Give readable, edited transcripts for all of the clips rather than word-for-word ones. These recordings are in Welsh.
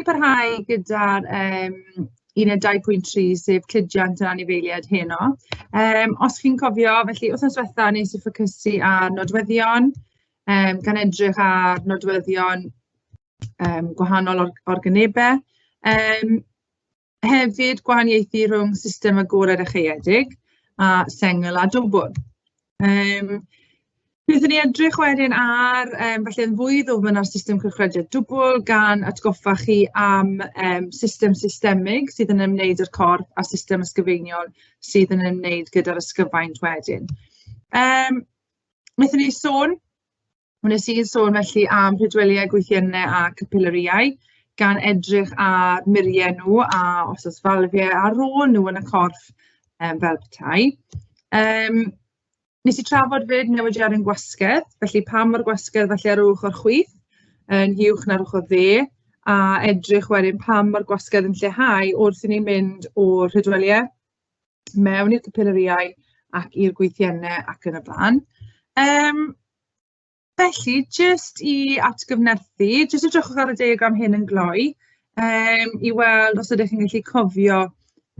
parhau gyda'r uned 2.3, sef cludiant yr anifeiliaid heno. Os chi'n cofio, felly wythnos diwetha wnes i ffocysu ar nodweddion, gan edrych ar nodweddion gwahanol organebau. Hefyd gwahaniaethu rhwng system agored a chaeedig, a sengl a dwbl. Wnaethon ni edrych wedyn ar, falle yn fwy ddwfn ar system cylchrediad dwbl, gan atgoffa chi am system systemig sydd yn ymwneud â'r corff a system ysgyfeiniol sydd yn ymwneud gyda'r ysgyfaint wedyn. Wnaethon ni sôn Wnes i sôn felly am rhydwelïau, gwythiennau a capilarïau, gan edrych ar muriau nhw a os oes falfiau a rôl nhw yn y corff fel petai. Wnes i trafod 'fyd newidiadau'n gwasgedd, felly pam mae'r gwasgedd falle ar yr ochr chwith yn uwch na'r ochr dde, a edrych wedyn pam mae'r gwasgedd yn lleihau wrth i ni mynd o'r rhydwelïau mewn i'r capilarïau ac i'r gwythiennau ac yn y blaen. Felly, jyst i atgyfnerthu, jyst edrychwch ar y diagram hyn yn gloi i weld os ydych chi'n gallu cofio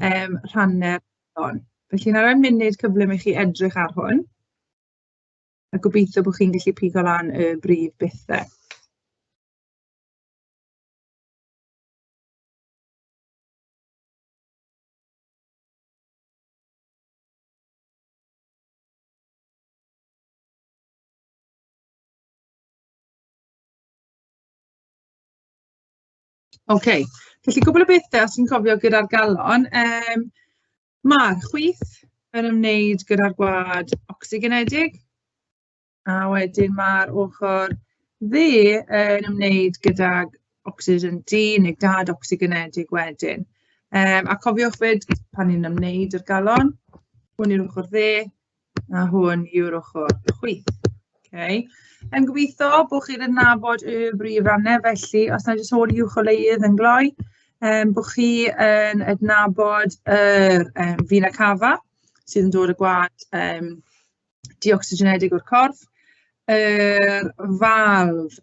rhannau'r hon. Felly, wna i roi munud cyflym i chi edrych ar hwn, a gobeithio bod chi'n gallu pigo lan y brif bethau. OK, felly cwpl o bethe os ti'n cofio gyda'r galon. Ma'r chwith yn ymwneud gyda'r gwaed ocsigenedig, a wedyn ma'r ochr dde yn ymwneud gydag ocsigen du neu dad ocsigenedig wedyn. A cofiwch 'fyd, pan ni'n ymwneud â'r galon, hwn yw'r ochr dde a hwn yw'r ochr chwith. Okay. Yn gobeithio bod chi'n adnabod y brif rannau, felly os na i jyst sôn uwcholeuedd yn gloi, bod chi yn adnabod yr vena cava sydd yn dod â gwaed deocsigenedig o'r corff, yr falf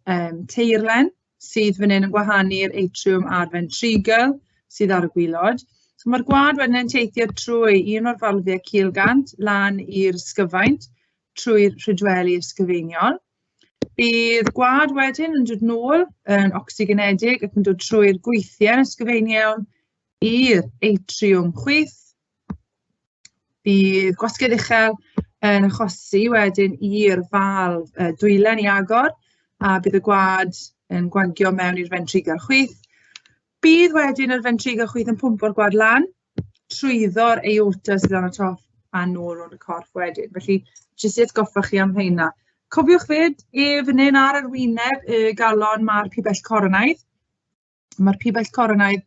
teirlen sydd fan hyn yn gwahanu'r atriwm a'r ventricle sydd ar y gwilod. So mae'r gwaed wedyn yn teithio trwy un o'r falfiau cilgant lan i'r ysgyfaint trwy'r rhydweli ysgyfeiniol. Bydd gwaed wedyn yn dod nôl yn ocsigenedig ac yn dod trwy'r gweithiau ysgyfeiniol i'r atriwm chwith. Bydd gwasgedd uchel yn achosi wedyn i'r falf dwylen i agor, a bydd y gwaed yn gwagio mewn i'r ventricle chwith. Bydd wedyn yr ventricle chwith yn pwmpo'r gwaed lan trwyddo'r aorta sydd ar y top a nôl rownd y corff wedyn. Felly, jyst i atgoffa chi am rheina. Cofiwch 'fyd, i fan hyn ar yr wyneb y galon mae'r pibell coronaidd. Mae'r pibell coronaidd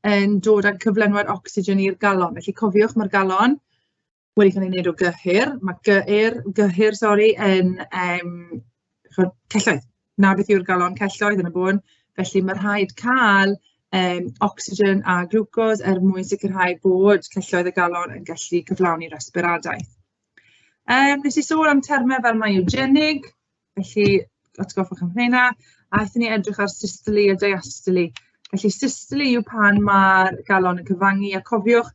yn dod â cyflenwad ocsigen i'r galon. Felly cofiwch, mae'r galon wedi cael ei wneud o gyhyr. Mae gyhyr, gyhyr sori, yn chimod, celloedd. 'Na beth yw'r galon, celloedd yn y bôn. Felly mae rhaid cael ocsigen a glwcos er mwyn sicrhau bod celloedd y galon yn gallu cyflawni resbiradaeth. Wnes i sôn am termau fel myogenig, felly atgoffwch am rheina. A aethon ni edrych ar systole a diastole. Felly systole yw pan mae'r galon yn cyfangu, a cofiwch,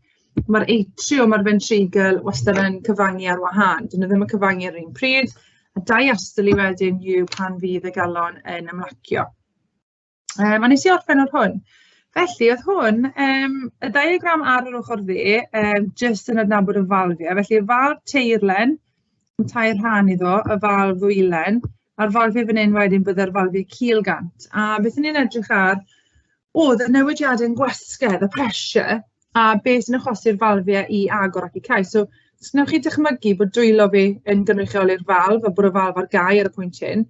mae'r atriwm a'r ventricle wastad yn cyfangu ar wahân. Dyn nhw ddim yn cyfangu ar yr un pryd. A diastole wedyn yw pan fydd y galon yn ymlacio. A wnes i orffen ar hwn. Felly, oedd hwn, y diagram ar yr ochr dde, jyst yn adnabod y falfiau. Felly, y falf teirlen, mae tair rhan iddo, y falf ddwylen, a'r falfiau fan hyn wedyn byddai'r falfiau cilgant. A beth o'n i'n edrych ar oedd y newidiadau yn gwasgedd, y pressure, a beth sy'n achosi'r falfiau i agor ac i cau. So, os wnewch chi dychmygu bod dwylo fi yn gynrychioli'r falf a bod y falf ar gau ar y pwynt hyn,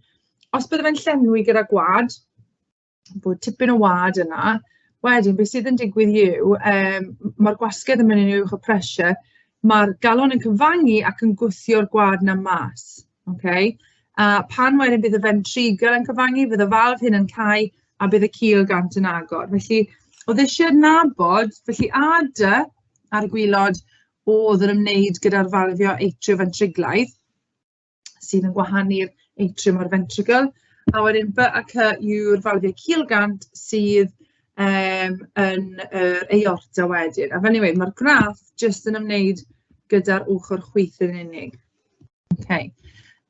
os bydde fe'n llenwi gyda gwad, bod tipyn o wad yna, wedyn beth sydd yn digwydd yw, ma'r gwasgedd yn mynd yn uwch, y pressure, ma'r galon yn cyfangu ac yn gwthio'r gwad 'na mas, ocê? A pan wedyn bydd y ventricle yn cyfangu, fydd y falf hyn yn cau a bydd y cil gant yn agor. Felly, oedd isie adnabod, felly A, D ar y gwilod oedd yn ymwneud gyda'r falfio atrioventriglaidd, sydd yn gwahanu'r atrium a'r ventricle. A wedyn B a C yw'r falfiau cilgant sydd yn yr aorta wedyn. A fel ni'n weud, mae'r graff jyst yn ymwneud gyda'r ochr chwith yn unig. Okay.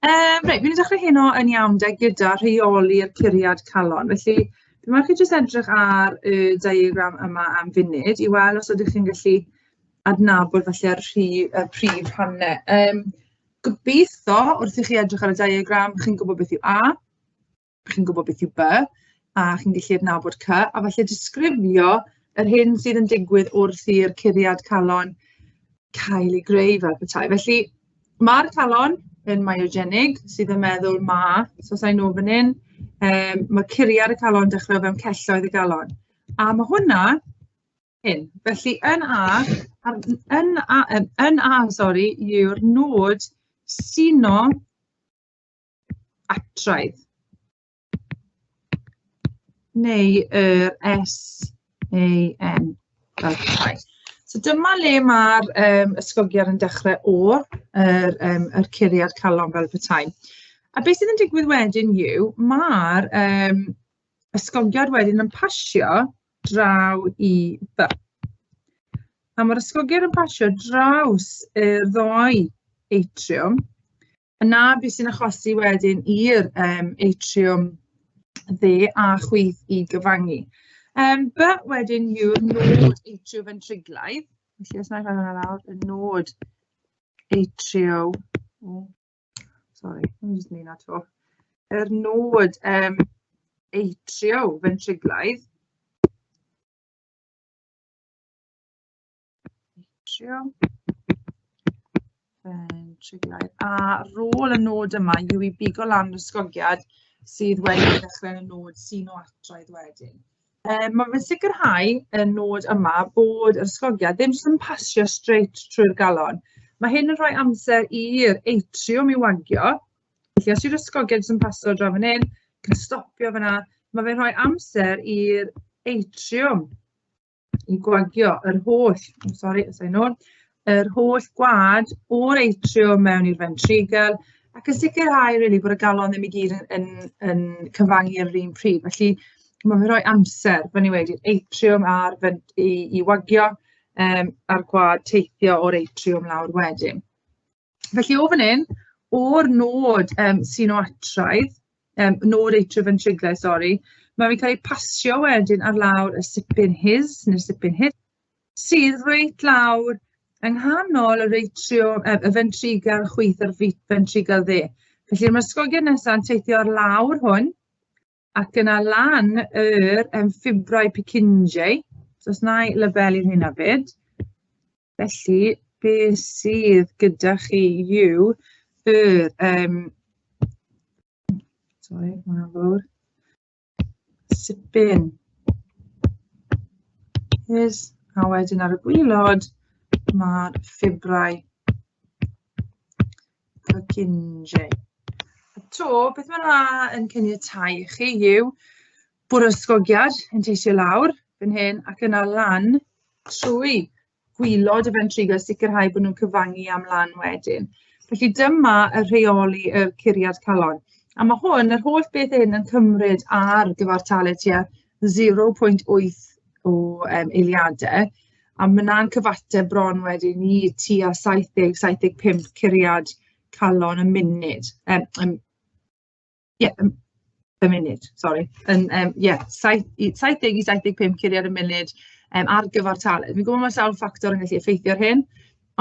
Reit, fi'n dechrau heno yn iawn de gyda rheoli'r curiad calon. Felly, fi moyn chi jyst edrych ar y diagram yma am funud i weld os ydych chi'n gallu adnabod falle'r y prif rhannau. Gobeithio, wrth i chi edrych ar y diagram, chi'n gwybod beth yw A, chi'n gwybod beth yw B, a chi'n gallu adnabod C, a falle disgrifio yr hyn sydd yn digwydd wrth i'r curiad calon cael ei greu fel petai. Felly, mae'r calon yn myogenig, sydd yn meddwl ma, so os i'n ôl fan hyn, mae curiad y calon yn dechrau o fewn celloedd y galon. A mae hwnna hyn. Felly, yn A, ar, yn A, yn A, sori, yw'r nod sino atraidd neu yr SAN fel petai. So dyma le mae'r ysgogiad yn dechrau o, yr curiad calon fel petai. A beth sydd yn digwydd wedyn yw, mae'r ysgogiad wedyn yn pasio draw i B. A mae'r ysgogiad yn pasio draws y ddou atriwm. Yna beth sy'n achosi wedyn i'r atriwm dde a chwith i gyfangu. B wedyn yw'r nod atrioventriglaidd. Felly os wna i rhoi hwnna lawr, y nod atrio... Oh, sorry, let me just neud 'na 'to. Yr nod atrioventriglaidd. Atrio. Ventriglaidd. A rôl y nod yma yw i bigo lan yr ysgogiad sydd wedi dechrau yn y nod sinoatraidd wedyn. Mae fe'n sicrhau y nod yma bod yr ysgogiad ddim jyst yn pasio straight trwy'r galon. Mae hyn yn rhoi amser i'r atriwm i wagio. Felly os yw'r ysgogiad jyst yn pasio draw fan hyn, yn stopio fan'na, mae fe'n rhoi amser i'r atriwm i gwagio yr holl, oh, sori, os i'n ôl, yr holl gwad o'r atriwm mewn i'r ventricle, ac yn sicrhau really bod y galon ddim i gyd yn cyfangu ar yr un pryd. Felly mae fe'n rhoi amser, fel ni wedi, i'r atriwm a'r i wagio, a'r gwad teithio o'r atriwm lawr wedyn. Felly o fan hyn, o'r nod sinoatraidd, nod atrioventricular, sori, mae fe'n cael ei pasio wedyn ar lawr y sipyn His, neu'r sipyn His, sydd reit lawr yng nghanol yr atriwm, y ventricle chwith a'r ventricle dde. Felly mae'r ysgogiad nesaf yn teithio ar lawr hwn, ac yna lan yr ffibrau Purkinje. So os wna i labelu hynna fyd. Felly, be sydd gyda chi yw yr... Sori, ma' hwnna'n fawr. Sipyn. His, a wedyn ar y gwaelod mae'r ffibrau Purkinje. A 'to, beth mae hwnna yn caniatáu i chi yw bod yr ysgogiad yn teithio lawr fan hyn ac yna lan trwy gwylod y ventricle, sicrhau bod nhw'n cyfangu am lan wedyn. Felly dyma y rheoli y curiad calon. A mae hwn, yr holl beth hyn yn cymryd ar gyfartaledd tua 0.8 o eiliadau, a ma' hwnna'n cyfateb bron wedyn i tua 70-75 curiad calon y munud. Ie, y munud, sori. Yn ie, 70 i 75 curiad y munud ar gyfartaledd. Fi'n gwybod mae sawl ffactor yn gallu effeithio ar hyn,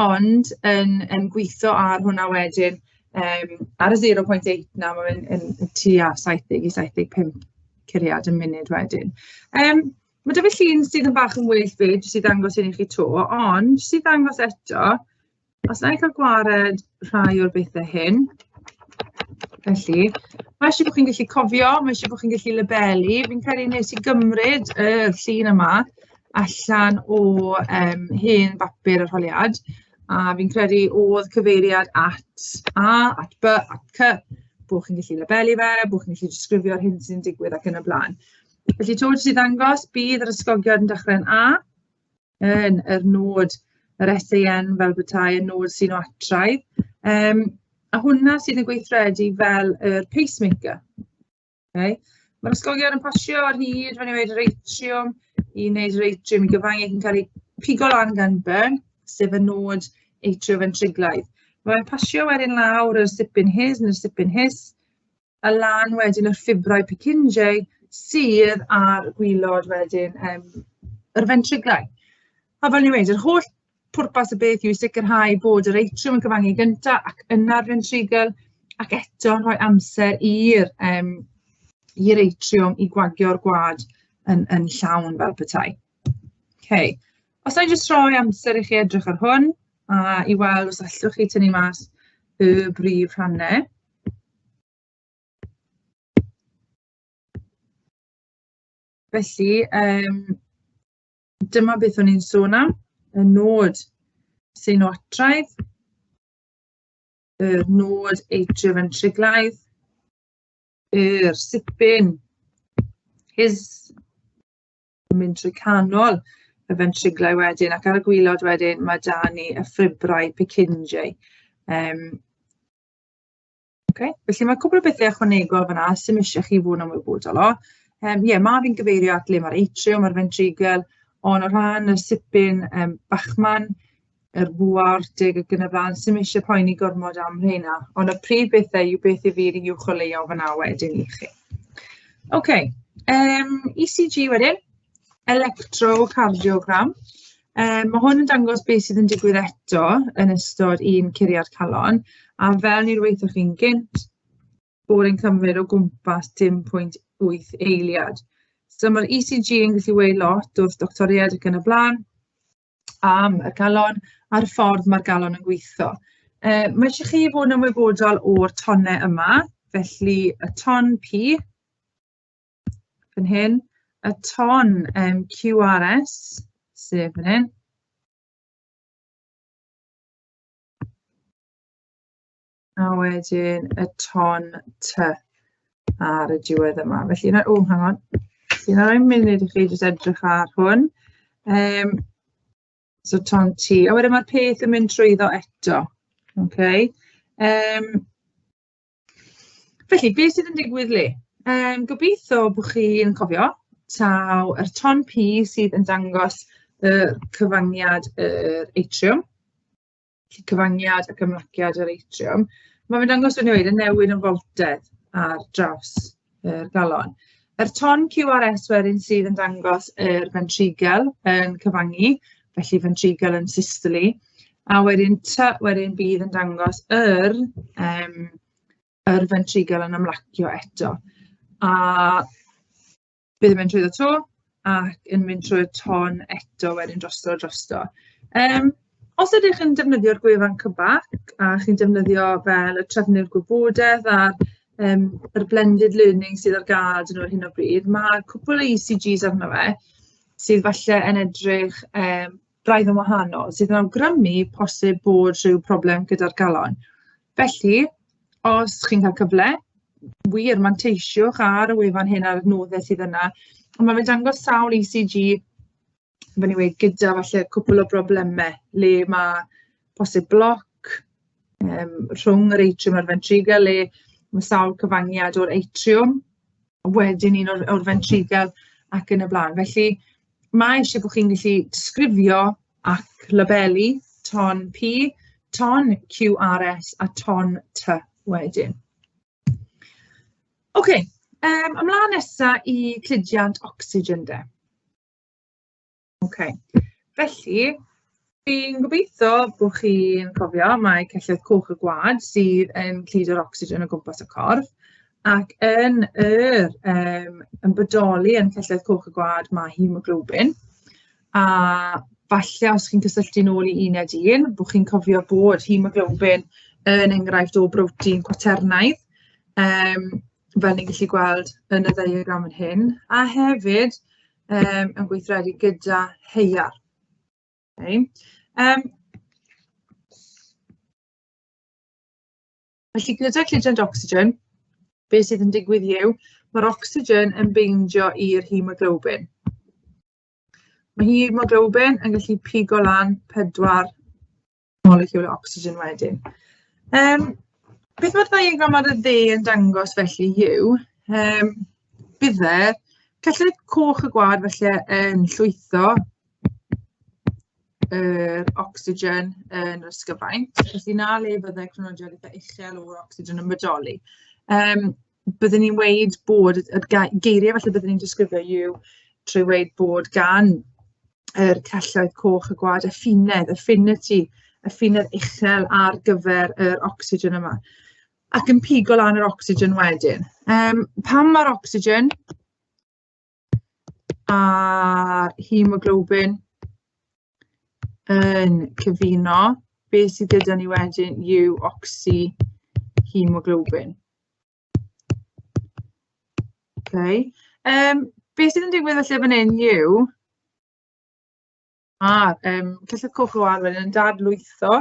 ond yn gweithio ar hwnna wedyn, ar y 0.8 na, mae fe'n yn tua 70 i 75 curiad y munud wedyn. Ma' 'da fi llun sydd yn bach yn well 'fyd, jyst i ddangos hyn i chi 'to, ond jyst i ddangos eto, os wna i cael gwared rhai o'r bethau hyn, felly, mae eisiau bod chi'n gallu cofio, mae eisiau bod chi'n gallu labelu. Fi'n credu wnes i gymryd y llun yma allan o hen bapur arholiad, a fi'n credu oedd cyfeiriad at A, at B, at C, bod chi'n gallu labelu fe, bod chi'n gallu disgrifio'r hyn sy'n digwydd ac yn y blaen. Felly, 'to jyst i ddangos, bydd yr ysgogiad yn dechrau'n A, yn yr nod, yr SAN fel petai, y nod sinoatraidd. A hwnna sydd yn gweithredu fel yr pacemaker. Okay. Mae'r ysgogiad yn pasio ar hyd, fel ni'n gweud, yr atriwm i wneud yr atrium i gyfangu ac yn cael ei pigo lan gan B, sef y nod atrioventriglaidd. Mae'n pasio wedyn lawr yr sipyn his neu'r sipyn his, a lan wedyn y ffibrau Purkinje sydd ar gwylod wedyn yr ventriglau. A fel ni'n weud, yr holl pwrpas y beth yw i sicrhau bod yr atriwm yn cyfangu gynta ac yna'r ventricle, ac eto yn rhoi amser i'r yym i'r atriwm i gwagio'r gwaed yn llawn fel petai. Ok, os na i jyst rhoi amser i chi edrych ar hwn a i weld os allwch chi tynnu mas y brif rhannau. Felly, dyma beth o'n i'n sôn am, y nod seinoatraidd, y nod atrioventriglaidd, yr sipyn his yn mynd trwy canol y ventriglau wedyn, ac ar y gwylod wedyn mae 'da ni y ffibrau Purkinje. Ocê, felly mae cwpl o bethe ychwanegol fan'na sy'm isie chi fod yn ymwybodol o. Ie, ma' fi'n gyfeirio at le ma'r atriwm a'r ventricle, ond o ran y sipyn Bachmann, yr fwa-artig ac yn y blaen, 'sdim isie poeni gormod am rheina. Ond y prif bethau yw beth 'y fi 'di uwcholeuo fan'na wedyn i chi. Ocê, ECG wedyn, electrocardiogram. Ma' hwn yn dangos beth sydd yn digwydd eto yn ystod un curiad calon, a fel ni'n weithoch chi'n gynt, bod e'n cymryd o gwmpas dim pwynt wyth eiliad. So ma'r ECG yn gallu weud lot wrth doctoriaid ac yn y blaen am y galon a'r ffordd ma'r galon yn gweitho. Ma' isie chi fod yn ymwybodol o'r tonnau yma, felly y ton P fan hyn, y ton QRS, sef fan hyn. A wedyn y ton T ar y diwedd yma. Felly, na, o, hang on. Felly, na roi munud i chi jyst edrych ar hwn. So ton T. A wedyn mae'r peth yn mynd trwyddo eto. Okay. Felly, beth sydd yn digwydd le? Gobeithio bod chi'n cofio taw yr ton P sydd yn dangos y cyfangiad yr atriwm, felly cyfangiad ac ymlaciad yr atriwm. Mae fe'n dangos, fel ni'n weud, y newid yn foltedd ar draws yr galon. Yr ton QRS wedyn sydd yn dangos yr ventricle yn cyfangu, felly ventricle yn systole, a wedyn T wedyn bydd yn dangos yr ventricle yn ymlacio eto. A bydd yn mynd trwyddo 'to ac yn mynd trwy'r ton eto wedyn drosto a drosto. Os ydych yn defnyddio'r gwefan Cybac a chi'n defnyddio fel y trefnydd gwybodaeth a'r yr blended learning sydd ar gael 'da nhw ar hyn o bryd, ma' cwpl o ECGs arno fe sydd falle yn edrych braidd yn wahanol, sydd yn awgrymu posib bod rhyw problem gyda'r galon. Felly, os chi'n cael cyfle, wir, manteisiwch ar y wefan hyn a'r adnoddau sydd yna. Ond ma' fe'n dangos sawl ECG, fel ni'n weud, gyda falle cwpl o broblemau, le ma' posib bloc rhwng yr atriwm a'r ventricle, le ma' sawl cyfangiad o'r atriwm, wedyn un o'r ventricle ac yn y blaen. Felly, mae isie bod chi'n gallu disgrifio ac labelu ton P, ton QRS a ton T wedyn. Ocê, ymlaen nesa i cludiant ocsigen de. Ocê, felly fi'n gobeithio bod chi'n cofio mai celloedd coch y gwaed sydd yn cludo'r ocsigen o gwmpas y corff, ac yn yr yn bodoli yn celloedd coch y gwaed ma' haemoglobin, a falle os chi'n cysylltu nôl i uned un, bod chi'n cofio bod haemoglobin yn enghraifft o brotein cwaternaidd, fel ni'n gallu gweld yn y ddiagram fan hyn, a hefyd yn gweithredu gyda haearn. Okay. Felly gyda cludiant ocsigen, beth sydd yn digwydd yw, mae'r ocsigen yn beindio i'r haemoglobin. Mae haemoglobin yn gallu pigo lan 4 moleciwl o ocsigen wedyn. Beth mae'r ddiagram ar y dde yn dangos felly yw, bydde Celloedd coch y gwaed felly yn llwytho yr ocsigen yn yr ysgyfaint, felly 'na le fyddai crynodiad eitha uchel o'r ocsigen yn bodoli. Byddwn ni'n weud bod y geiriau falle byddwn ni'n disgrifio yw trwy weud bod gan yr celloedd coch y gwaed affinedd, affinity, affinedd uchel ar gyfer yr ocsigen yma, ac yn pigo lan yr ocsigen wedyn. Pan mae'r ocsigen a'r hemoglobin yn cyfuno, beth sydd gyda ni wedyn yw oxyhemoglobin. Okay. Beth sydd yn digwydd felly fan hyn yw, celloedd coch y gwaed wedyn yn dadlwytho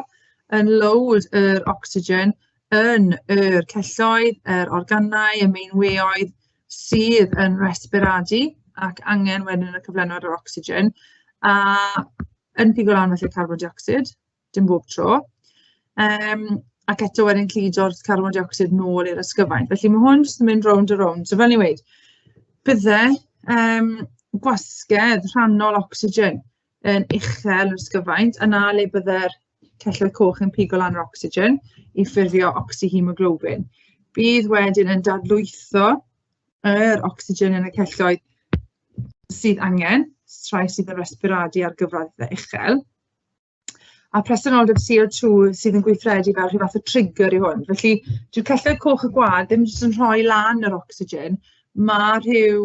yn lowd yr ocsigen yn yr celloedd, yr organau, y meinweoedd sydd yn resbiradu ac angen wedyn y cyflenwad o'r ocsigen, a yn pigo lan felly carbon dioxid, dim bob tro, ac eto wedyn cludo'r carbon dioxid nôl i'r ysgyfaint. Felly mae hwn jyst yn mynd rownd a rownd. So fel ni'n weud, bydde gwasgedd rhannol ocsigen yn uchel yr ysgyfaint, a 'na le bydde'r celloedd coch yn pigo lan yr ocsigen i ffurfio oxyhemoglobin. Bydd wedyn yn dadlwytho yr ocsigen yn y celloedd sydd angen, rhai sydd yn resbiradu ar gyfraddau uchel, a presenoldeb CO2 sydd yn gweithredu fel rhyw fath o trigger i hwn. Felly dyw'r celloedd coch y gwaed ddim jyst yn rhoi lan yr ocsigen, ma' rhyw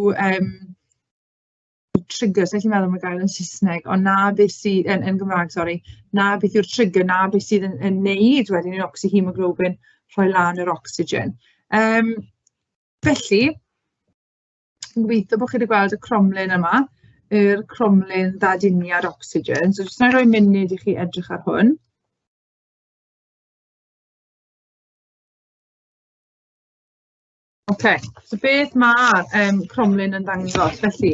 trigger, sa i'n gallu meddwl am y gair yn Saesneg, ond 'na beth sydd yn Gymraeg, sori, 'na beth yw'r trigger, 'na beth sydd yn wneud wedyn i'r oxyhemoglobin rhoi lan yr ocsigen. Felly, Fi'n gobeithio bod chi wedi gweld y cromlin yma, yr cromlin ddaduniad ocsigen. So jyst wna i roi munud i chi edrych ar hwn. Ocê, so beth ma'r cromlin yn ddangos? Felly,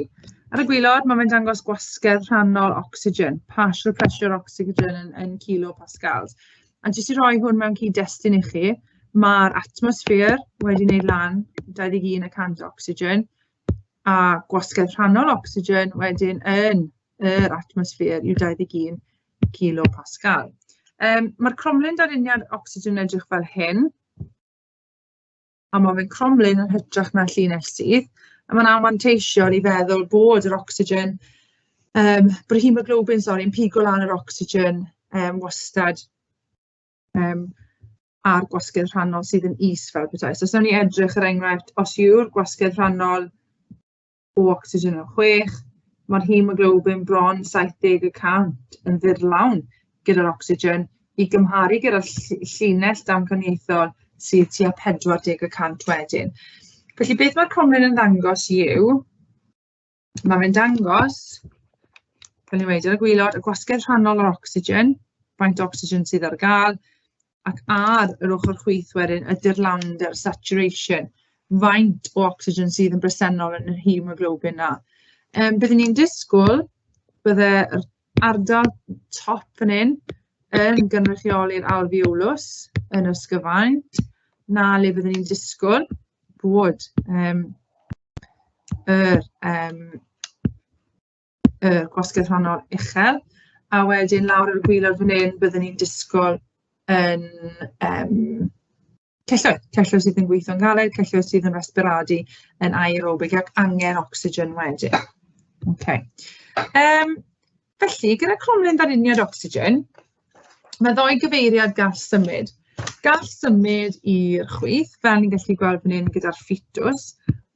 ar y gwaelod, ma' fe'n dangos gwasgedd rhannol ocsigen, partial pressure oxygen yn kilopascals. A jyst i roi hwn mewn cyd-destun i chi, ma'r atmosffer wedi wneud lan 21% ocsigen, a gwasgedd rhannol ocsigen wedyn yn yr atmosffer yw 21 kilopascal. Ma'r cromlin darluniad ocsigen yn edrych fel hyn, a ma' fe'n cromlin yn hytrach na llinell syth, a ma'n anfanteision i feddwl bod yr ocsigen, bod y hemoglobin, sori, yn pigo lan yr ocsigen wastad a'r gwasgedd rhannol sydd yn is fel petai. So os wnawn ni edrych, er enghraifft, os yw'r gwasgedd rhannol o ocsigen yn 6, mae'r hemoglobin bron 70% yn ddirlawn gyda'r ocsigen i gymharu gyda'r llinell damcaniaethol sydd tua 40% wedyn. Felly beth mae'r cromlin yn ddangos yw, mae fe'n dangos, fel ni'n weud, ar y gwaelod, y gwasgedd rhannol o'r ocsigen, faint o ocsigen sydd ar gael, ac ar yr ochr chwith wedyn, y dirlawnder, saturation, faint o ocsigen sydd yn bresennol yn yr hemoglobin 'na. Byddwn ni'n disgwyl bydde'r ardal top fan hyn yn gynrychioli'r alveolus yn yr ysgyfaint, 'na le byddwn ni'n disgwyl bod yr y gwasgedd rhannol uchel, a wedyn lawr ar y gwaelod fan hyn byddwn ni'n disgwyl yn celloedd, celloedd sydd yn gweithio'n galed, celloedd sydd yn resbiradu yn aerobig ac angen ocsigen wedyn. Okay. Felly, gyda cromlin ddarluniad ocsigen, mae ddou gyfeiriad gall symud. Gall symud i'r chwith, fel ni'n gallu gweld fan hyn gyda'r ffitws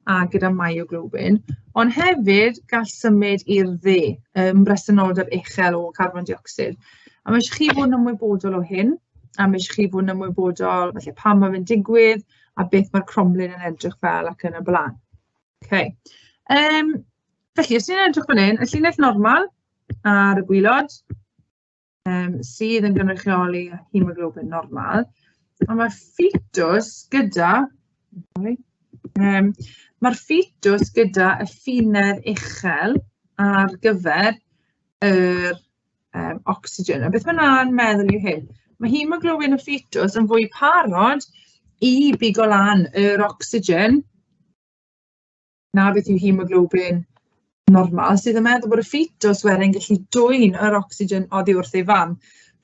a gyda myoglobin, ond hefyd gall symud i'r dde, ym mhresenoldeb uchel o carbon dioxid. A mae eisiau chi fod yn ymwybodol o hyn, a mae eisiau chi fod yn ymwybodol falle pam mae fe'n digwydd, a beth mae'r cromlin yn edrych fel ac yn y blaen. Okay. Felly, os ni'n edrych fan hyn, y llinell normal ar y gwaelod, sydd yn gynrychioli hemoglobin normal, ond mae'r ffetws gyda, sorry, mae'r ffetws gyda y ffinedd uchel ar gyfer yr ocsigen. A beth mae hwnna'n meddwl yw hyn, mae hemoglobin y ffetws yn fwy parod i bigo lan yr ocsigen. Na beth yw hemoglobin normal, sydd yn meddwl bod y ffetws wedyn yn gallu dwyn yr ocsigen oddi wrth ei fam.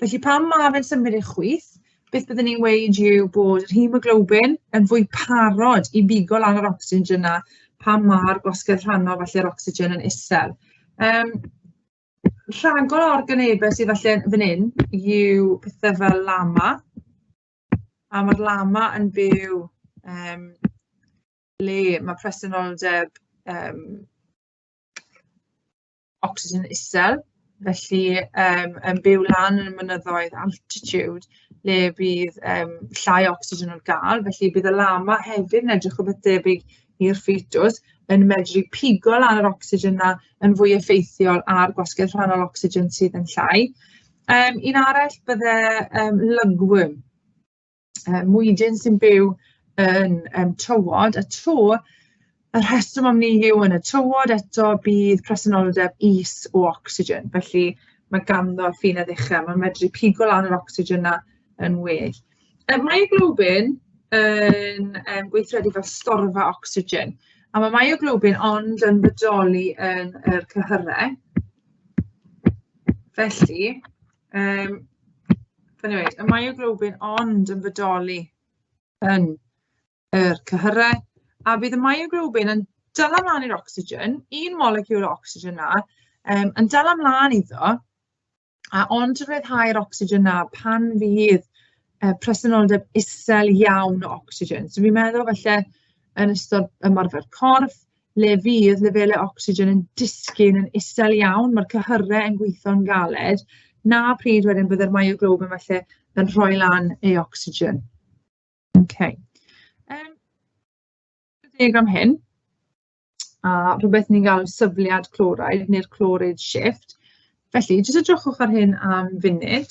Felly pan ma' fe'n symud i'r chwith, beth byddwn ni'n weud yw bod yr hemoglobin yn fwy parod i bigo lan yr ocsigen 'na pan ma'r gwasgedd rhannol falle'r ocsigen yn isel. Rhagor o organebau sydd falle fan hyn yw pethe fel lama, a ma'r lama yn byw le ma' presenoldeb ocsigen isel, felly yn byw lan yn y mynyddoedd altitude le bydd llai o ocsigen ar gael, felly bydd y lama hefyd yn edrych rhywbeth debyg i'r ffeitws, yn medru pigo lan yr ocsigen 'na yn fwy effeithiol ar gwasgedd rhannol ocsigen sydd yn llai. Un arall bydde lugworm, mwydyn sy'n byw yn tywod, a 'to y rheswm am 'ny yw yn y tywod eto bydd presenoldeb is o ocsigen, felly mae ganddo ffinedd uchel, mae'n medru pigo lan yr ocsigen 'na yn well. Myoglobin yn gweithredu fel storfa ocsigen, a ma' myoglobin ond yn bodoli yn yr cyhyrau. Felly, fel ni'n weud, y myoglobin ond yn bodoli yn yr cyhyrau, a bydd y myoglobin yn dala mlaen i'r ocsigen, un moleciwl o ocsigen 'na, yn dala mlaen iddo, a ond yn rhyddhau'r ocsigen 'na pan fydd presenoldeb isel iawn o ocsigen. So fi'n meddwl falle yn ystod ymarfer corff, le fydd lefelau ocsigen yn disgyn yn isel iawn, ma'r cyhyrau yn gweithio'n galed, 'na pryd wedyn bydde'r myoglobin falle yn rhoi lan ei ocsigen. OK. Diagram hyn, a rhywbeth ni'n galw syfliad chloride neu'r chloride shift. Felly, jyst edrychwch ar hyn am funud.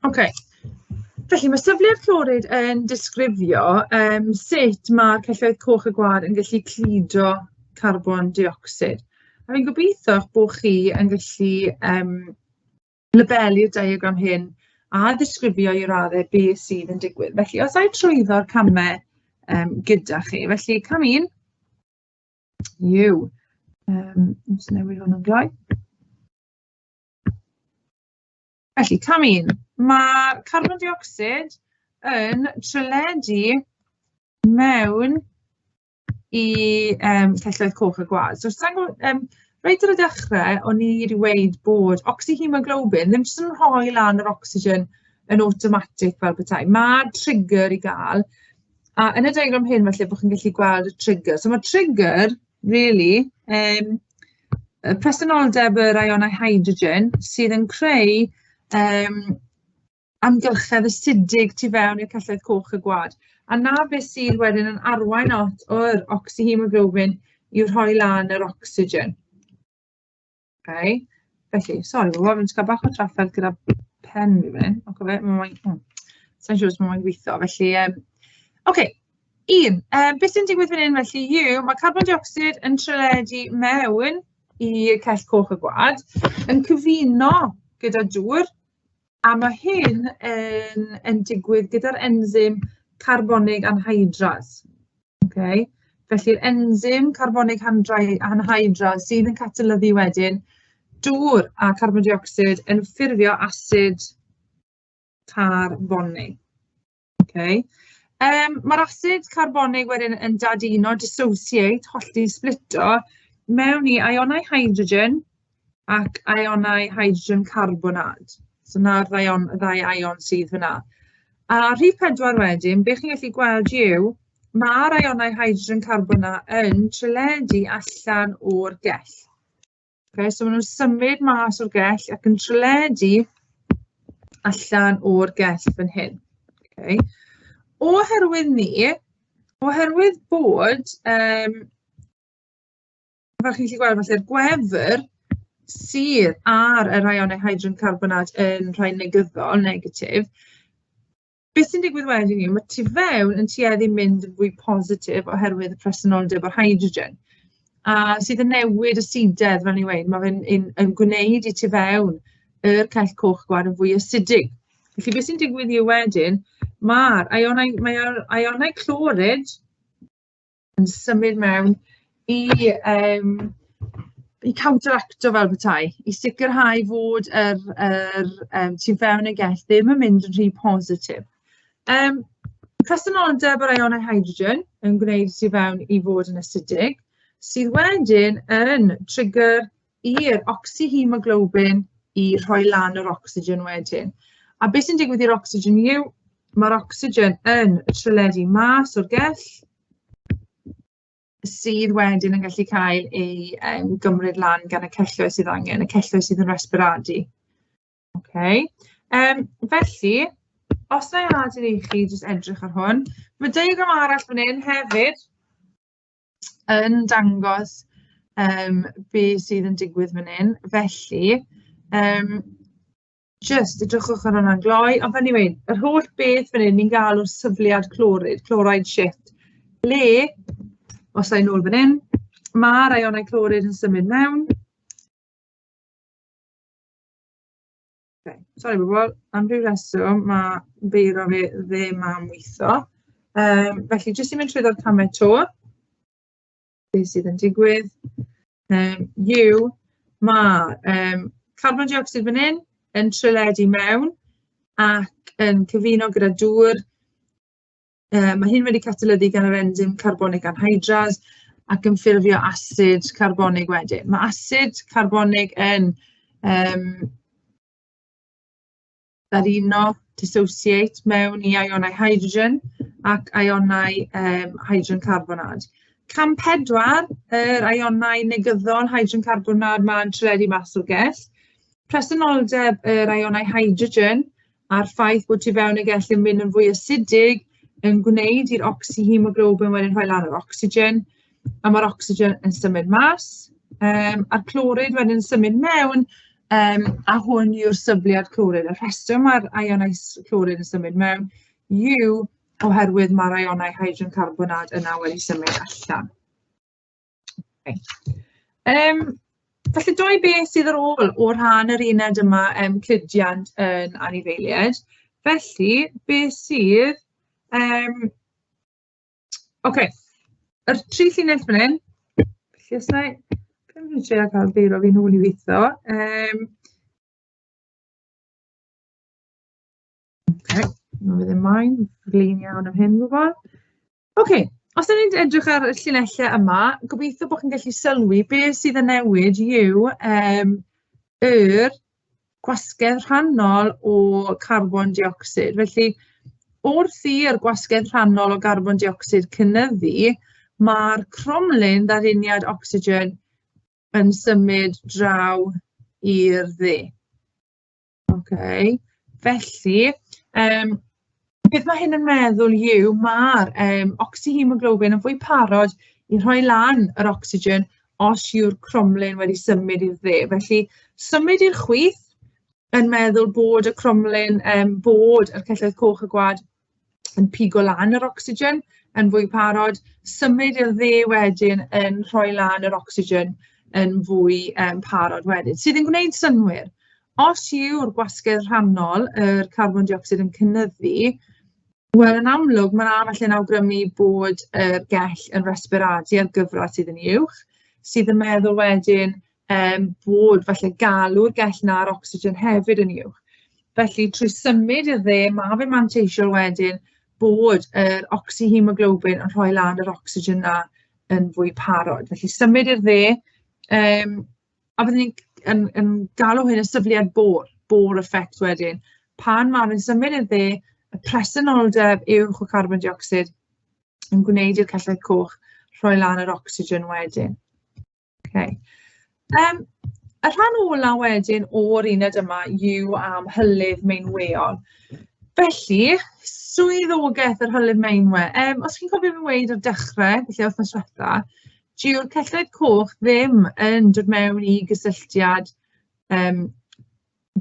Ok, felly mae syfliad clorid yn disgrifio sut ma'r celloedd coch y gwaed yn gallu cludo carbon deuocsid. A fi'n gobeithio eich bod chi yn gallu labelu'r diagram hyn a ddisgrifio i raddau beth sydd yn digwydd. Felly, os a i trwyddo'r camau gyda chi. Felly, cam un yw, jyst newid hwn yn gloi. Felly, cam un, ma' carbon dioxid yn tryledu mewn i celloedd coch y gwaed. So sa i'n gwybod, reit ar y dechrau, o'n i 'di weud bod oxyhaemoglobin ddim jyst yn rhoi lan yr ocsigen yn awtomatig fel petai. Ma' trigger i gael, a yn y diagram hyn falle bod chi'n gallu gweld y trigger. So ma' trigger, rili, y presenoldeb yr ionau hydrogen sydd yn creu amgylchedd asidig tu fewn i'r celloedd coch y gwaed. A 'na beth sydd wedyn yn arwain at yr oxyhaemoglobin i rhoi lan yr ocsigen. Ok, felly, sori, fi'n jyst cael bach o trafferth gyda pen fi fan hyn. O co fe, ma' moyn, sa i'n siŵr os ma' moyn gweithio, felly ok. Un, beth sy'n digwydd fan hyn felly yw mae carbon dioxid yn tryledu mewn i cell coch y gwaed, yn cyfuno gyda dŵr, a mae hyn yn digwydd gyda'r enzym carbonig anhydrase. Okay? Felly'r enzym carbonig anhydrase sydd yn catalyddu wedyn dŵr a carbon dioxid yn ffurfio asid carbonig. Okay. Ma'r asid carbonig wedyn yn daduno, dissociate, hollti, splito, mewn i ionau hydrogen ac ionau hydrogen carbonad. So 'na'r ddau ion sydd fan'na. A rhif 4 wedyn, be chi'n gallu gweld yw, ma'r ionau hydrogen carbon 'na yn tryledu allan o'r gell. Okay, so maen nhw'n symud mas o'r gell ac yn tryledu allan o'r gell fan hyn. Okay. Oherwydd ni, oherwydd bod, fel chi'n gallu gweld, felly'r gwefr sydd ar yr ionau hydrogen carbonat yn rhai negyddol, negatif, Beth sy'n digwydd wedyn yw, mae tu fewn yn tueddu mynd yn fwy positif oherwydd y presenoldeb o'r hydrogen, a sydd yn newid asidedd, fel ni'n weud. Mae fe'n yn yn gwneud i tu fewn yr cell coch gwaed yn fwy asidig. Felly beth sy'n digwydd yw wedyn, ma'r ionau, mae'r ionau clorid yn symud mewn i yym i counteracto fel petai, i sicrhau fod yr yr yym tu fewn y gell ddim yn mynd yn rhy positif. Presenoldeb yr ionau hydrogen yn gwneud tu fewn i fod yn asidig, sydd wedyn yn trigger i'r oxyhemoglobin i rhoi lan yr ocsigen wedyn. A beth sy'n digwydd i'r ocsigen yw, mae'r ocsigen yn tryledu mas o'r gell, sydd wedyn yn gallu cael ei gymryd lan gan y celloedd sydd angen, y celloedd sydd yn resbiradu. Okay. Felly, os na i adael i chi jyst edrych ar hwn, mae diagram arall fan hyn hefyd yn dangos be sydd yn digwydd fan hyn. Felly, jyst edrychwch ar hwnna'n gloi. Ond fel ni'n weud, yr holl beth fan hyn ni'n galw'r syfliad clorid, chloride shift, le, os a i nôl fan hyn, mae'r ionau clorid yn symud mewn. Okay. Sori bobl, am ryw reswm mae beiro fi ddim am weithio. Felly, jyst i mynd trwyddo'r camau 'to, beth sydd yn digwydd yw ma' carbon dioxide fan hyn yn tryledu mewn ac yn cyfuno gyda dŵr. Mae hyn wedi catalyddu gan yr enzym carbonic anhydrase ac yn ffurfio asid carbonig wedyn. Mae asid carbonig yn daruno, dissociate, mewn i ionau hydrogen ac ionau hydrogen carbonad. Cam pedwar, yr ionau negyddol hydrogen carbonad 'ma yn tryledu mas o'r gell. Presenoldeb yr ionau hydrogen a'r ffaith bod tu fewn y gell yn mynd yn fwy asidig yn gwneud i'r oxyhemoglobin wedyn rhoi lan yr ocsigen, a ma'r ocsigen yn symud mas, a'r clorid wedyn yn symud mewn, a hwn yw'r syfliad clorid. Y rheswm mae'r ionau clorid yn symud mewn yw oherwydd mae'r ionau hydrogen carbonad yna wedi symud allan. Okay. Felly dou beth sydd ar ôl o rhan yr uned yma, cludiant yn anifeiliaid. Felly, beth sydd... Ocê, yr tri llinell fan hyn. Felly os wna i... Dwi'n mynd i trio cael beiro fi nôl i weithio. Ocê, ma' fe ddim moyn, flin iawn am hyn bobl. Ocê, os 'y ni'n edrych ar y llinellau yma, gobeithio bod chi'n gallu sylwi beth sydd yn newid yw yr gwasgedd rhannol o carbon dioxid. Felly, wrth i'r gwasgedd rhannol o garbon dioxid cynyddu, ma'r cromlin ddaruniad ocsigen yn symud draw i'r dde. Ocê, felly beth ma' hyn yn meddwl yw ma'r oxyhemoglobin yn fwy parod i rhoi lan yr ocsigen os yw'r cromlin wedi symud i'r dde. Felly symud i'r chwith yn meddwl bod y cromlin, bod yr celloedd coch y gwaed yn pigo lan yr ocsigen yn fwy parod, symud i'r dde wedyn yn rhoi lan yr ocsigen yn fwy parod wedyn, sydd yn gwneud synnwyr. Os yw'r gwasgedd rhannol, yr carbon dioxid yn cynyddu, wel yn amlwg mae 'na falle'n awgrymu bod yr gell yn resbiradu ar gyfradd sydd yn uwch, sydd yn meddwl wedyn bod falle galw'r gell 'na ar ocsigen hefyd yn uwch. Felly trwy symud i'r dde, ma' fe'n manteisiol wedyn bod yr oxyhemoglobin yn rhoi lan yr ocsigen 'na yn fwy parod. Felly symud i'r dde, a byddwn ni'n yn galw hyn y syfliad Bohr, Bohr effect wedyn. Pan ma' fe'n symud i'r dde, y presenoldeb uwch o carbon dioxid yn gwneud i'r celloedd coch rhoi lan yr ocsigen wedyn. Okay. Y rhan ola wedyn o'r uned yma yw am hylif meinweol. Felly, swyddogaeth yr hylif meinwe. Os chi'n cofio fi'n weud ar dechrau, felly wythnos diwetha, dyw'r celloedd coch ddim yn dod mewn i gysylltiad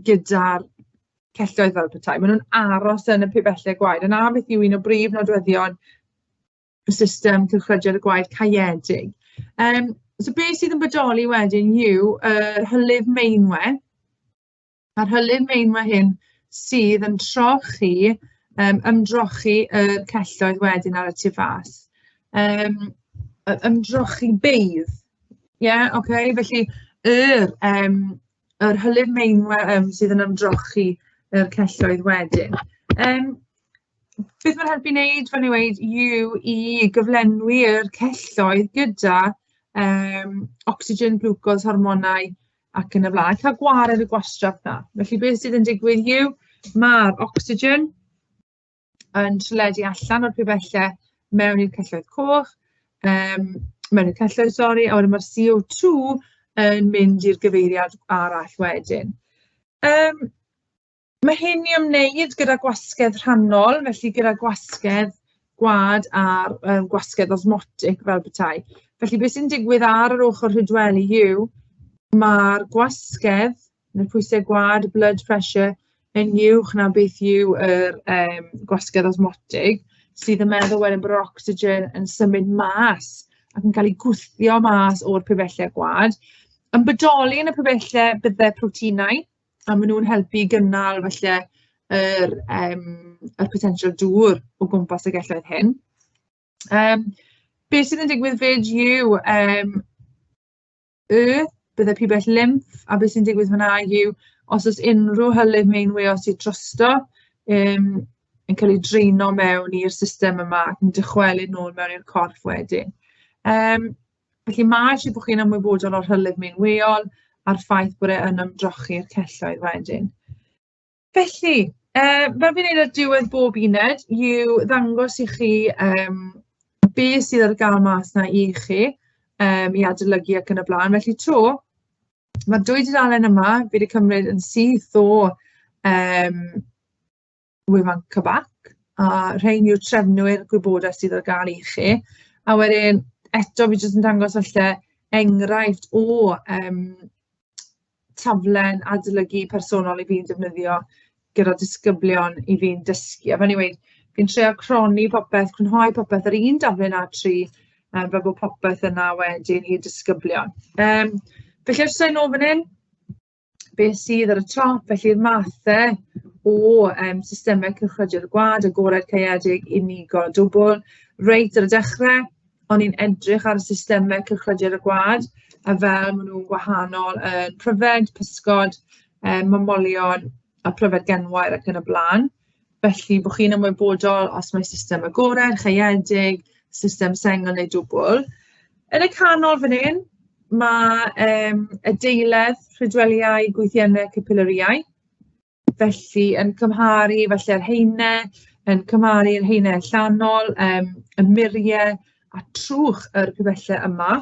gyda'r celloedd fel petai. Maen nhw'n aros yn y pibellau gwaed, a 'na beth yw un o brif nodweddion y system cylchrediad y gwaed caeedig. So beth sydd yn bodoli wedyn yw yr hylif meinwe, a'r hylif meinwe hyn sydd yn trochi, ymdrochi y celloedd wedyn ar y tu fas. Ymdrochi beidd, ie, yeah, okay? Felly yr hylif meinwe sydd yn ymdrochi yr celloedd wedyn. Beth mae'n helpu wneud, fel ni'n weud, yw i gyflenwi'r celloedd gyda ocsigen, glwcos, hormonau ac yn y blaen, cael gwared y gwastraff 'na. Felly beth sydd yn digwydd yw, mae'r ocsigen yn treledu allan o'r pibellau mewn i'r celloedd coch, mewn i'r celloedd, sori, a wedyn mae'r CO2 yn mynd i'r gyfeiriad arall wedyn. Mae hyn i ymwneud gyda gwasgedd rhannol, felly gyda gwasgedd gwaed a'r gwasgedd osmotic fel petai. Felly beth sy'n digwydd ar yr ochr rhydweli yw, mae'r gwasgedd, neu'r pwysau gwaed, blood pressure, yn uwch na beth yw yr gwasgedd osmotig, sydd yn meddwl wedyn bod yr ocsigen yn symud mas ac yn cael ei gwthio mas o'r pibellau gwaed. Yn bodoli yn y pibellau bydde proteinau, a maen nhw'n helpu i gynnal falle yr potensial dŵr o gwmpas y gelloedd hyn. Beth sydd yn digwydd 'fyd yw bydde pibell lymff, a beth sy'n digwydd fan'na yw os oes unrhyw hylif meinweol sydd drosto, yn cael ei dreino mewn i'r system yma ac yn dychwelyd nôl mewn i'r corff wedyn. Felly ma' isie bod chi'n ymwybodol o'r hylif meinweol a'r ffaith bod e yn ymdrochi'r celloedd wedyn. Felly, fel fi'n neud ar diwedd bob uned, yw ddangos i chi beth sydd ar gael mas 'na i chi i adolygu ac yn y blaen. Felly 'to, ma'r dwy dudalen yma fi 'di cymryd yn syth o wefan CBAC, a rhein yw'r trefnwyr gwybodaeth sydd ar gael i chi. A wedyn eto fi jyst yn dangos falle enghraifft o taflen adolygu personol i fi'n defnyddio gyda disgyblion i fi'n dysgu. A fel o'n i'n weud, fi'n treial cronni popeth, crynhoi popeth ar un daflen A3, fel bod popeth yna wedyn i'r disgyblion. Felly os dwi nôl fan hyn, beth sydd ar y top, felly'r mathau o systemau cylchredwyr gwaed, agored, caeedig, unigol a dwbl. Reit ar y dechrau, o'n i'n edrych ar y systemau cylchrediad y gwaed, a fel maen nhw'n gwahanol yn pryfed, pysgod, mamolion a pryfed genwair ac yn y blaen. Felly, bod chi'n ymwybodol os mae system agored, chaeedig, system sengl neu dwbl. Yn y canol fan hyn, mae adeiledd, rhydwelïau, gwythiennau, capilariau. Felly, yn cymharu falle'r haenau, yn cymharu'r haenau allanol, y muriau a trwch yr pibellau yma.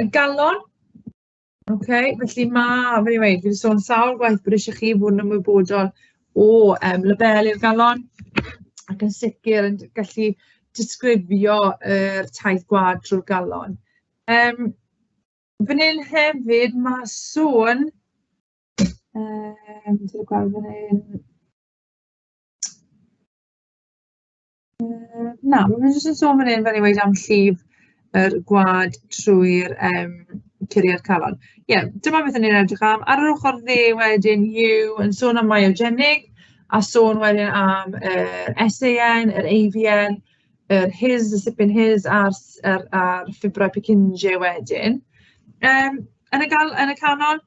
Y galon, ocê, felly ma', fel fi'n weud, fi 'di sôn sawl gwaith bod isie chi fod yn ymwybodol o labelu'r galon, ac yn sicr yn gallu disgrifio yr taith gwaed trwy'r galon. Fan hyn hefyd ma' sôn, dwi'n gweld fan hyn, na, ma' fe jyst yn sôn fan hyn, fel ni'n weud, am llif yr gwaed trwy'r curiad calon. Ie, dyma beth o'n i'n edrych am. Ar yr ochr dde wedyn yw yn sôn am myogenig, a sôn wedyn am yr SAN, yr AVN, yr His, y sipyn His a'r a'r ffibrau Purkinje wedyn. Yn y yn y canol,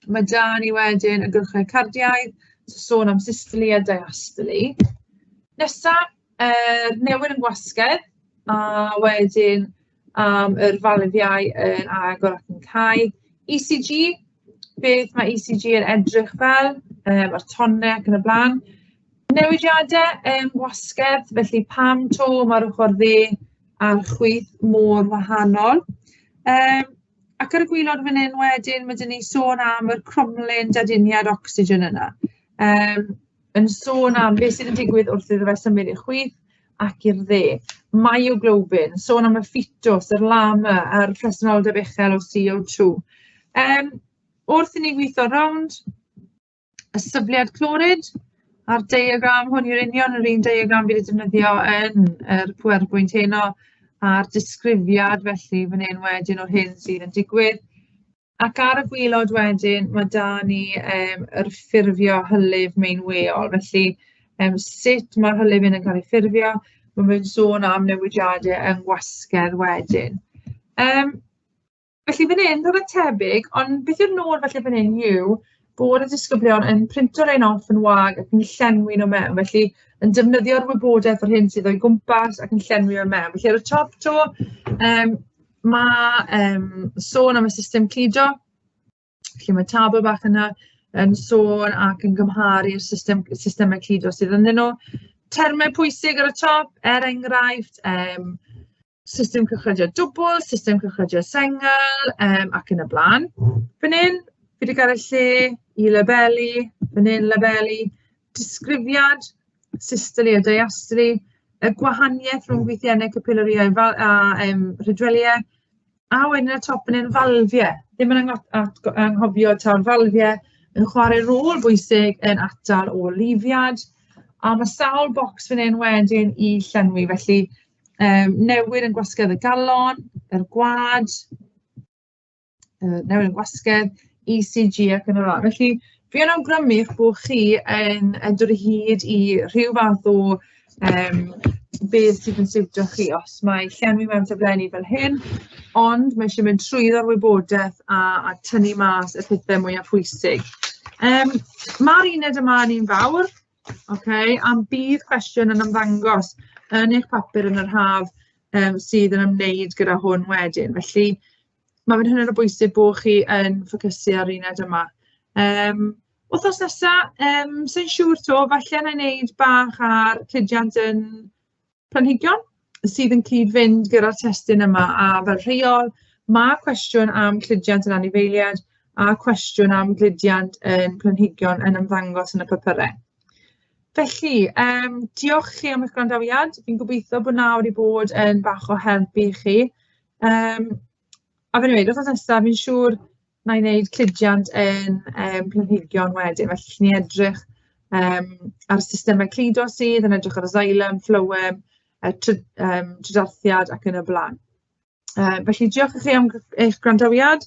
mae 'da ni wedyn y gylchau cardiaidd, so sôn am systole a diastole. Nesa, newid yn gwasgedd, a wedyn am yr falfiau yn agor ac yn cau. ECG, beth mae ECG yn edrych fel, a'r tonnau ac yn y blaen. Newidiadau gwasgedd, felly pam 'to mae'r ochr dde a'r chwith mor wahanol. Ac ar y gwaelod fan hyn wedyn, ma' 'da ni sôn am yr cromlin daduniad ocsigen yna. Yn sôn am beth sydd yn digwydd wrth iddo fe symud i'r chwith ac i'r dde. Myoglobin, sôn am y ffitws, yr lama a'r presenoldeb uchel o CO2. Wrth i ni weithio rownd, Y syfliad clorid a'r diagram, hwn yw'r union yr un diagram fi 'di defnyddio yn yr PowerPoint heno, a'r disgrifiad felly fan hyn wedyn o'r hyn sydd yn digwydd. Ac ar y gwaelod wedyn, ma' 'da ni yr ffurfio hylif meinweol. Felly sut ma'r hylif hyn yn cael ei ffurfio, ma' fe'n sôn am newidiadau yng ngwasgedd wedyn. Felly fan hyn, rywbeth tebyg, ond beth yw'r nod felly fan hyn yw bod y disgyblion yn printo rhein off yn wag ac yn llenwi nhw mewn. Felly yn defnyddio'r wybodaeth o'r hyn sydd o'i gwmpas ac yn llenwi o mewn. Felly ar y top 'to, ma' sôn am y system cludo. Felly mae tabl bach yna yn sôn ac yn gymharu'r system systemau cludo sydd ynddyn nhw. Termau pwysig ar y top, er enghraifft, system cylchredio dwbl, system cylchredio sengl, ac yn y blaen. Fan hyn, fi 'di gadael lle i labelu, fan hyn labelu, disgrifiad, systole a diastole, y gwahaniaeth rhwng gwythiennau capillarïau a rhydwelïau, a wedyn ar y top fan hyn, falfiau. Ddim yn anghofio taw'r falfiau yn chwarae rôl bwysig yn atal ôl-lifiad. A mae sawl bocs fan hyn wedyn i llenwi, felly newid yn gwasgedd y galon, yr gwaed, newid yn gwasgedd, ECG ac yn y blaen. Felly fi yn awgrymu eich bod chi yn dod o hyd i rhyw fath o beth sydd yn siwtio chi, os mae llenwi mewn taflenni fel hyn, ond mae eisiau mynd trwyddo'r wybodaeth a tynnu mas y pethau mwyaf pwysig. Ma'r uned yma yn un fawr, ocê, a bydd cwestiwn yn ymddangos yn eich papur yn yr haf sydd yn ymwneud gyda hwn wedyn. Felly ma' fe'n hynod o bwysig bod chi yn ffocysu ar uned yma. Wythnos nesa, sa i'n siŵr 'to, falle wna i wneud bach ar cludiant yn planhigion sydd yn cyd-fynd gyda'r testun yma, a fel rheol, ma' cwestiwn am cludiant yn anifeiliaid a cwestiwn am gludiant yn planhigion yn ymddangos yn y papurau. Felly, diolch i chi am eich gwrandawiad. Fi'n gobeithio bod 'na wedi bod yn bach o help i chi. A fel fi'n weud, wythnos nesa fi'n siŵr wna i wneud cludiant yn planhigion wedyn. Felly allwn ni edrych ar systemau cludo sydd yn edrych ar y xylem, phloem, trydarthiad ac yn y blaen. Felly diolch i chi am eich gwrandawiad.